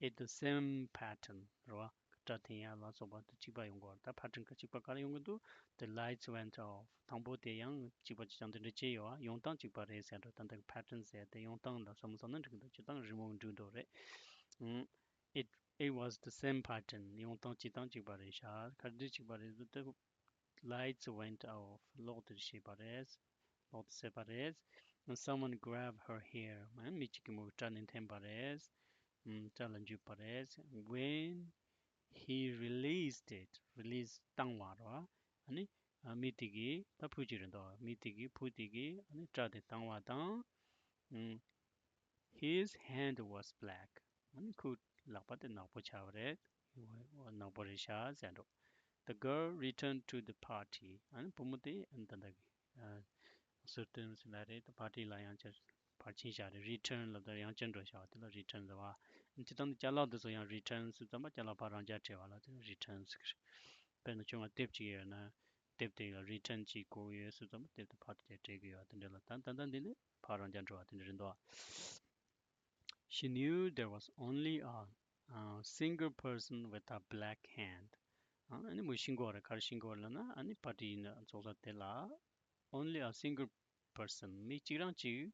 It's the same pattern རེད་བ། སྐྲ་འཐེན་ཡ་ལ་སོགས་པ་དེ་གཅིག་པ་ཡོང་གི་ཡོད་རེད། ད་pattern ག་གཅིག་པ་ག་རེ་ཡོང་གི་འདུག The lights went off. དང་པོ་དེ་ཡང་གཅིག་པ་གཅིག་རྐྱང་དེ་འདྲ་བྱས་ཡོད་པ། ཡོང་སྟངས་གཅིག་པ་རེད་ཟེར་འགྲོ། ད་ལྟ་གི་pattern ཟེར་དེ་ཡོང་སྟངས་ལ་བསམ་བློ་བཏང་ན་འགྲིག་གི་འདུག་སྤྱིར་བཏང་རི་མོ་གི་འགྲོས་འདྲ་བོ་རེད། ཨང་། It, it was the same pattern. ཡོང་སྟངས་བྱེད་སྟངས་གཅིག་པ་རེད་ཤག་ག་རེ་གཅིག་པ་རེད་ཟེར་དུས། Lights went off. གློག་དེ་ཤེས་པ་རེད། གློག་དེ་བསད་པ་རེད། Someone grabbed her hair. མི་གཅིག་གིས་མོའི་སྐྲ་ནས་འཐེན་པ་རེད། ཨམ། སྐྲ་ལ་འཇུས་པ་རེད། When He released it. Release བཏང་བ་རེད་བ། ཨ་ནི་ཨ་མི་དེ་གིས་ད་བུ་གཅིག་རེད་འདུག་མི་དེ་གིས་བུ་དེ་གིས་ཨ་ནི་སྐྲ་དེ་བཏང་བ་དང་། ཨུམ། His hand was black. ཨ་ནི་ཁོའི་ལག་པ་དེ་ནག་པོ་ཆགས་པ་རེད། ནག་པོ་རེད་ཤག་ཟེར་འགྲོ། The girl returned to the party. ཨ་ནི་བུ་མོ་དེ་ཨ་ནི་ད་ལྟ་གི་ཨ་ཟུར་སྟོན་ཟེར་ན་རེད། ད་party ལ་ཡང་བསྐྱར་ཕར་ཕྱིན་བཞག་རེད། Return ལབ་ད་ཡང་བསྐྱར་འགྲོ་བཞག་པ་དེ་ལ་return ཟེར་བ། ཨ་ནི་སྤྱིར་བཏང་ནི་ཅ་ལག་དེ་ཚོ་ཡང་return ཟེར་ཙམ་པ་ཅ་ལག་ཕར་རང་འཇགས་སྤྲད་པ་ལ་དེ་return ཟེར་གི་རེད། དཔེར་ན་ཁྱོད་ང་དེབ་ཅིག་ཡོད་ན། དེབ་དེ་ལ་return བྱེད་དགོས་ཡོད་ཟེར་ཙམ་པ་དེབ་དེ་ཕར་དུ་སྤྲད་གི་ཡོད། དེ་འདྲ་ལ་ད་ད་ལྟ་འདི་ནི་ཕར་རང་འཇགས་འགྲོ་བ་དེ་འདྲ་རེད་འདུག She knew there was only a, a single person with a black hand. ཨ་ནི་མོས་ཤེས་ཀྱི་ཡོད་རེད། ག་རེ་ཤེས་ཀྱི་ཡོད་རེད་ལབ་ན། ཨ་ནི་party ཡིན་ན་ཚོགས་ས་དེ་ལ་only a single person མི་གཅིག་རང་གཅིག་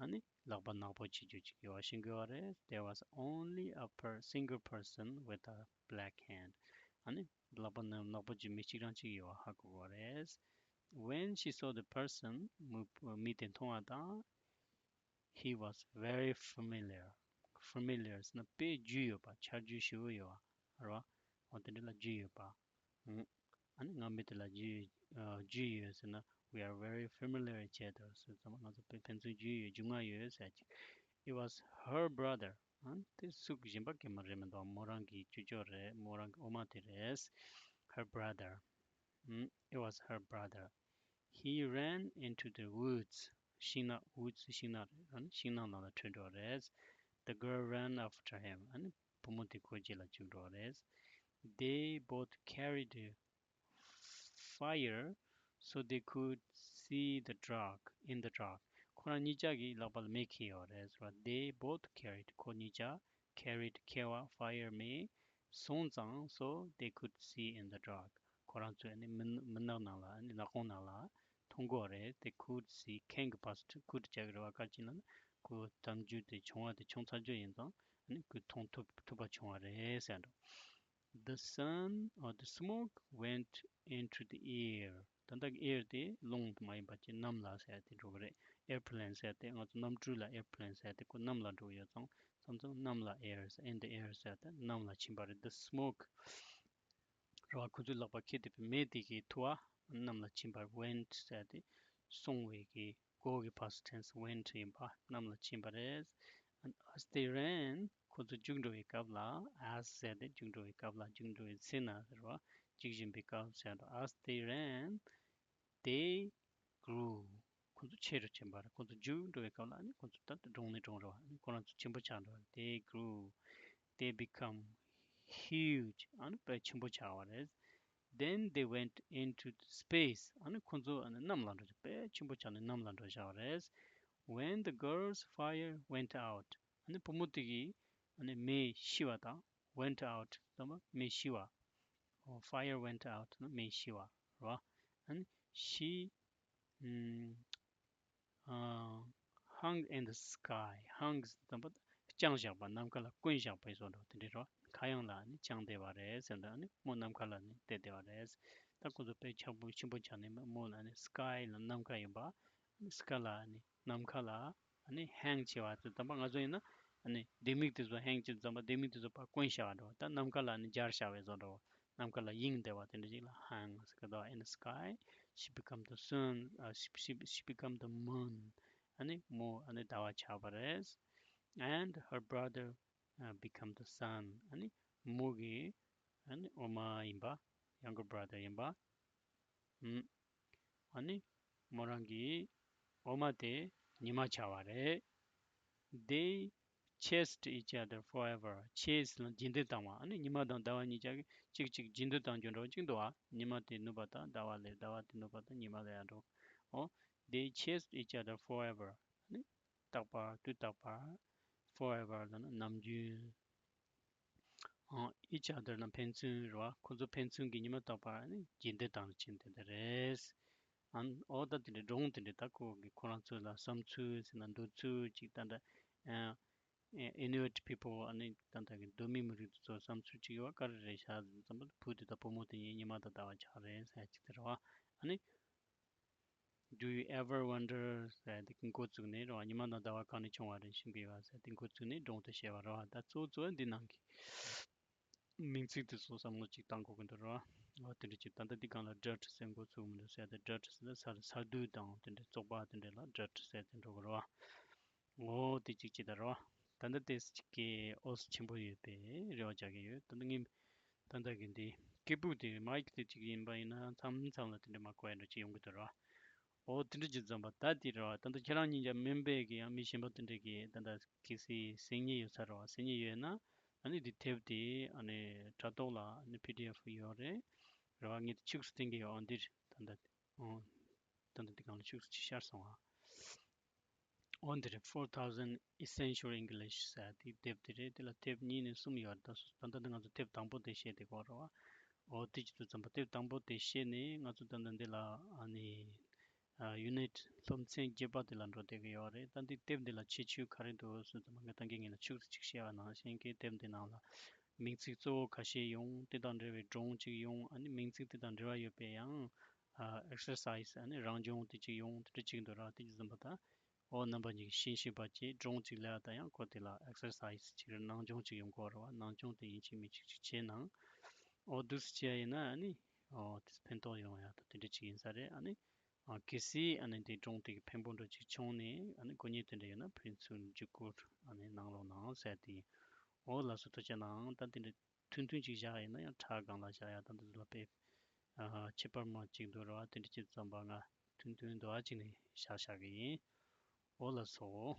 ཨ་ནི་ལག་པ་ནག་པོ་བྱེད་རྒྱུ་ཅིག་ཡོད་པ་ཤེས་ཀྱི་ཡོད་རེད། There was only a per- single person with a black hand. ཨ་ནི་ལག་པ་ནག་ནག་པོ་བྱེད་མི་གཅིག་རང་གཅིག་ཡོད་པ་ཧ་གོ་གི་ཡོད་རེད། When she saw the person མི་མི་དེ་མཐོང་བ་དང་། He was very familiar. Familiar ཟེར་ན་དཔེ་རྒྱུས་ཡོད་པ། ཆ་རྒྱུས་ཞེ་པོ་ཡོད་པ་རེད་བ། འོ་དེ་འདྲ་ལ་རྒྱུས་ཡོད་པ། ཨང་། ཨ་ནི་ང་མི་དེ་ལ་རྒྱུས་ཨ་རྒྱུས་ཡོད་ཟེར་ན། We are very familiar each other ཟེར་ཙམ་པ་ང་ཚོ་དཔེ་ཕན་ཚུན་རྒྱུས་ཡོད། རྒྱུས་མངའ་ཡོད་ཟེར་ཅིག It was her brother. ཨ་ནི་དེ་སུ་གཞན་པ་གང་ཡང་རེད་མི་འདུག་མོ་རང་གི་ཅོ་ཅོ་རེད། མོ་རང་གི་འོ་མ་དེ་རེད། Her brother. ཨང་། It was her brother. He ran into the woods. ཤིང་ནགས། Woods ཤིང་ནགས་རེད། ཨ་ནི་ཤིང་ནགས་ནང་ལ་བྲོས་འགྲོ་བ་རེད། The girl ran after him. ཨ་ནི་བུ་མོ་དེ་ཁོའི་རྗེས་ལ་རྒྱུགས་འགྲོ་བ་རེད། They both carried fire so they could see the dark, in the dark. ཁོ་རང་གཉིས་ཆ་གི་ལག་པ་ལ་མེ་འཁྱེར་ཡོད་རེད་ཟེར་བ། They both carried. ཁོ་གཉིས་ཆ། Carried འཁྱེར་བ། Fire མེ། སོང་ཙང་། So they could see in the dark. ཁོ་རང་ཚོས་ནི་མུན་མུན་ནག་ནང་ལ། ནི་ནག་ཁུང་ནང་ལ་མཐོང་གི་ཡོད་རེད། They could see. Can གི་past could བྱ་གི་རེད་བ། ག་ཅི་ལབ་ན་ཁོ་གཏམ་རྒྱུད་དེ་བྱུང་བ་དེ་བྱུང་ཚར་རྒྱུ་ཡིན་ཙང་ནི་ཁོས་མཐོང་ཐུབ་ཐུབ་པ་བྱུང་བ་རེད་ཟེར་འགྲོ། The sun or the smoke went into the air. ད་ལྟ་གི་air དེ་རླུང་མ་ཡིན་པ་ཅིག་གནམ་ལ་ཟེར་དེ་འགྲོ་གི་རེད། Airplane ཟེར་དེ་ང་ཚོ་གནམ་གྲུ་ལ་airplane ཟེར་དེ་ཁོ་གནམ་ལ་འགྲོ་གི་ཡོད་ཙང་། མཚམས་མཚམས་གནམ་ལ་air ཟེར། In the air ཟེར་དེ་གནམ་ལ་ཕྱིན་པ་རེད། The smoke རེད་བ། ཁོ་ཚོའི་ལག་པ་འཁྱེར་བསྡད་པའི་མེ་དེ་གི་ཐུ་བ་གནམ་ལ་ཕྱིན་པ། Went ཟེར་དེ་སོང་བའི་གི་གོ་གི་past tense went ཡིན་པ། གནམ་ལ་ཕྱིན་པ་རེད། And as they ran ཁོ་ཚོ་རྒྱུགས་འགྲོ་བའི་སྐབས་ལ། As ཟེར་དེ་རྒྱུགས་འགྲོ་བའི་སྐབས་ལ། རྒྱུགས་འགྲོ་བའི་ཚེ་ན་ཟེར་བ། རྒྱུགས་བཞིན་པའི་སྐབས་ཟེར་དུས། As they ran they grew. ཁོ་ཚོ་ཆེ་རུ་ཕྱིན་པ་རེད། ཁོ་ཚོ་རྒྱུགས་འགྲོ་བའི་སྐབས་ལ་ནི་ཁོ་ཚོ་ད་ལྟ་འབྲིང་ནས་འབྲིང་རུ་བ། ཁོ་རང་ཚོ་ཆེན་པོ་ཆགས་འགྲོ་བ། They grew. They become huge. ཨ་ནི་དཔེ་ཆེན་པོ་ཆགས་པ་རེད། Then they went into space. ཨ་ནི་ཁོ་ཚོ་ཨ་ནི་གནམ་ལ་འགྲོ། དཔེ་ཆེན་པོ་ཆགས་ནས་གནམ་ལ་འགྲོ་བཞག་པ་རེད། When the girl's fire went out. ཨ་ནི་བུ་མོ་དེ་གི་ཨ་ནི་མེ་ཤི་བ་དང་། Went out ལབ་ན་མེ་ཤི་བ། Fire went out ན་མེ་ཤི་བ་རེད་བ། ཨ་ནི་she ཨ་hung in the sky. Hung ཟེར་དུས་བརྐྱངས་བཞག་པ། ནམ་མཁའ་ལ་བསྐོན་བཞག་པའི་བཟོ་འདྲ་དེ་འདྲ་རེད་བ། མཁའ་དབྱིངས་ལ་ནི་བརྐྱངས་བསྡད་པ་རེད་ཟེར་འདྲ། ཨ་ནི་མོ་ནམ་མཁའ་ལ་ནི་བལྟས་བསྡད་པ་རེད། ད་ཁོ་ཚོ་དཔེ་ཆགས་པོ་ཆེན་པོ་ཆགས་ནས་མོ་ལ་ནི་sky ལ་ནམ་མཁའ་ཡིན་པ། sky ལ་ནི་ནམ་མཁའ་ལ་ཨ་ནི་hang བྱས་པ་དེ་ཙམ་པ། ང་ཚོ་ཡིན་ན་ཨ་ནི་ལྡེ་མིག་དེ་ཚོ་hang བྱས་ཙམ་པ། ལྡེ་མིག་དེ་ཚོ་ཕར་བསྐོན་བཞག་པ་འདྲ་བ། ད་ནམ་མཁའ་ལ་ཨ་ནི་སྦྱར་བཞག་པའི་བཟོ་འདྲ་བ། ནམ་མཁའ་ལ་གཡེང་བསྡད་པ་དེ་འདྲ་ཅིག་ལ་hang ཟེར་གི་འདུག In the sky, she become the sun, uh, she, she, she become the moon. ཨ་ནི་མོ་ཨ་ནི་ཟླ་བ་ཆགས་པ་རེད། And her brother, uh, become the sun. ཨ་ནི་མོ་གི་ཨ་ནི་འོ་མ་ཡིན་པ། Younger brother ཡིན་པ། ཨ་ནི་མོ་རང་གི་འོ་མ་དེ་ཉི་མ་ཆགས་པ་རེད། They chased each other forever. Chase ལ་རྗེས་འདེད་བཏང་བ། ཨ་ནི་ཉི་མ་དང་ཟླ་བ་གཉིས་ཆ་གཅིག་གཅིག་རྗེས་འདེད་བཏང་རྒྱུ་འདྲ་བོ་གཅིག་འདུག་བ། ཉི་མ་དེ་ནུབ་པ་དང་ཟླ་བ་སླེབས། ཟླ་བ་དེ་ནུབ་པ་དང་ཉི་མ་སླེབས་ཡ་འགྲོ། འོ། They chased each other forever. ཨ་ནི་རྟག་པར། དུས་རྟག་པར། Forever ལབ་ན་ནམ་རྒྱུན། ཨ། each other ལ་ཕན་ཚུན་རེད་བ། ཁོ་ཚོ་ཕན་ཚུན་གྱི་ཉི་མ་རྟག་པར་ནི་རྗེས་འདེད་བཏང་རུ་ཕྱིན་དེ་འདྲ་རེད། ཨ། འོ་ད་དེ་འདྲའི་སྒྲུང་དེ་འདྲའི་ད་ཁོ་གི་ཁོ་རང་ཚོ་ལ་བསམ་ཚུལ་ཟེར་ན་འདོད་ཚུལ་ཅིག་ད་ལྟ་ཨ། Inuit people ཨ་ནི་ད་ལྟ་གི་གདོད་མའི་མི་རིགས་དེ་ཚོ་བསམ་ཚུལ་ཅིག་ཡོད་པ་ག་རེ་རེད་ཤག་ཟེར་ཙམ་པ། བུ་དེ་དང་བུ་མོ་དེ་གཉིས་ཉི་མ་དང་ཟླ་བ་ཆགས་རེད་ཟེར་ཅིག་དེ་རེད་བ། ཨ་ནི། Do you ever wonder ཟེར་དེ་འགོ་བཙུགས་ནས་རེད་བ། ཉི་མ་དང་ཟླ་བ་གང་ནས་བྱུང་བ་རེད་ཤེས་ཀྱི་ཡོད་ཟེར་དེ་འགོ་བཙུགས་ནས་སྒྲུང་དེ་བཤད་པ་རེད་བ། ད་གཙོ་བོ་གཙོ་བོ་འདི་ནང་གི་མིང་ཚིག་དེ་ཚོ་བསམ་བློ་ཅིག་བཏང་དགོས་ཀྱི་འདུག་ར། འོ་དེ་འདྲ་ཅིག་ད་ལྟ་འདི་སྒང་ལ་dot ཟེར་འགོ་ཚུགས་མི་འདུག་ཟེར་ཏེ། dot ཟེར་ན་ས་ས་རྡུལ་དང་དེ་འདྲ་བཙོག་པ་དེ་འདྲ་ལ་dot ཟེར་ཏེ་འགྲོ་གི་ར། འོ་དེ་གཅིག་བྱས་ད་ར། ད་ལྟ་དེ་གཅིག་གི་ཨོ་སི་ཆེན་པོ་ཡོད་པའི་རེ་བ་རྒྱག་གི་ཡོད། ད་ལྟ་ངས་ད་ལྟ་གི་འདི་སྐད་སྦུག་དེ་མའིག་དེ་གཅིག་ཡིན་པ་ཡིན་ན་མཚམས་མཚམས་ལ་དེ་འདྲ་མ་གོ་ཡ་འདྲ་ཅིག་ཡོང་གི་འདུག་ར། འོ་དེ་འདྲ་ཅིག་འཛོམས་པ་ད་དེ་ར། ད་ལྟ་ཁྱེད་རང་གཉིས་ཀྱང་མིན་པའི་གི་ཡང་མི་གཞན་པ་དེ་འདྲ་གི་ད་ལྟ་གལ་སྲིད་གཟིགས་མཁན་ཡོད་ས་ར་བ། གཟིགས་མཁན་ཡོད་ན་ཨ་ནི་དེ་དེབ་དེ་ཨ་ནི་དྲ་ཐོག་ལ་ཨ་ནི་པི་ཌི་ཨེཕ་ཡོད་རེད། ར་བ་ངས་དེ་ཕྱུགས་སུ་བསྟན་གི་ཡོད། འོ་འདིར་ད་ལྟ་འོ་ད་ལྟ་འདི་སྒང་ལ་ཕྱུགས་སུ་ཅིག་ཤར་སོང་ཨ། འོ་འདི་རེད། Four Thousand Essential English ཟེར་དེ་དེབ་དེ་རེད། དེ་ལ་དེབ་གཉིས་ནས་གསུམ་ཡོད་རེད། ད་སོ་ད་ལྟ་འདི་ང་ཚོ་དེབ་དང་པོ་དེ་བཤད་དེ་གོ་ར་བ། འོ་དེ་ཅིག་ཏུ་འཛོམས་པ་དེབ་དང་པོ་དེ་བཤད་ནས་ང་ཚོ་ད་ལྟ་འདི་ལ་ཨ་ནི་ཨ་ཡུ་ནིཊ་སློབ་ཚན་བརྒྱད་པ་དེ་ལ་འགྲོ་བསྡད་ཀྱི་ཡོད་རེད། ད་འདི་དེབ་འདི་ལ་ཁྱད་ཆོས་ག་རེ་འདུག་ཟེར་ཙམ་པ་ངས་ད་གིན་ངས་ལ་ཕྱུགས་སུ་ཅིག་བཤད་པ་ནང་བཞིན་གྱི་དེབ་འདི་ནང་ལ་མིང་ཚིག་གཙོ་བོ་ཁ་ཤས་ཡོང་། དེ་དང་འབྲེལ་བའི་སྒྲུང་ཅིག་ཡོང་། ཨ་ནི་མིང་ཚིག་དེ་དང་འབྲེལ་བ་ཡོད་པའི་ཡང་ཨ་ཨེག་སར་སའི་ཨ་ནི་རང་སྦྱོང་དེ་ཅིག་ཡོང་། དེ་འདྲ་ཅིག་འདུག་ར། དེ་ཅིག་འཛོམས་པ་ད། འོ་རྣམ་པ་གཉིས་ཀྱིས་ཤེས་ཤེས་པ་བྱས་སྒྲུང་གཅིག་ལ་ད་ཡང་ཁོ་དེ་ལ་ཨེག་སར་སའི་ཅིག་རེད། ནང་སྦྱོང་ཅིག་ཡོང་གི་ཡོད་རེད་བ། ནང་སྦྱོང་དེ་ཡིན་གཅིག་མིན་གཅིག་ཅིག་བྱས་ནའང་འོ་འདུག་སེ་བྱས་ཡིན་ན་ཨ་ནི་འོ་དེ་ཕན་ཐོགས་ཡོང་ཡ་ད་དེ་འདྲ་ཅིག་ཡིན་ས་རེད། ཨ་ནི་ཨ་གལ་སྲིད་ཨ་ནི་དེ་སྒྲུང་དེ་གི་ཕན་པོ་འདྲ་ཅིག་བྱུང་ནས་ཨ་ནི་གོ་རྙེད་དེ་འདྲ་ཡོད་ན་ཕན་ཚུན་བརྒྱུད་སྐུར་ཨ་ནི་གནང་རོགས་གནང་ཟེར་དེ་ཡིན། འོ་ལགས་སོ། ཐུགས་རྗེ་གནང་། ད་དེ་འདྲ་ཐུང་ཐུང་ཅིག་བཞག་ཡིན་ན་ཡང་ཁྲ་སྒང་ལ་བཞག་ཡ་ད་འདི་ཚོ་ལ་དཔེ་ཨ་ཁྱད་པར་མ་ཅིག་འདུག་ར་བ། དེ་འདྲ་ཅིག་འཛོམས་པ་ང་ཐུང་ཐུང་འདུག་ཨ་ཅིག་ནས་བཞག་བཞག་གི་ཡིན། འོ་ལགས་སོ།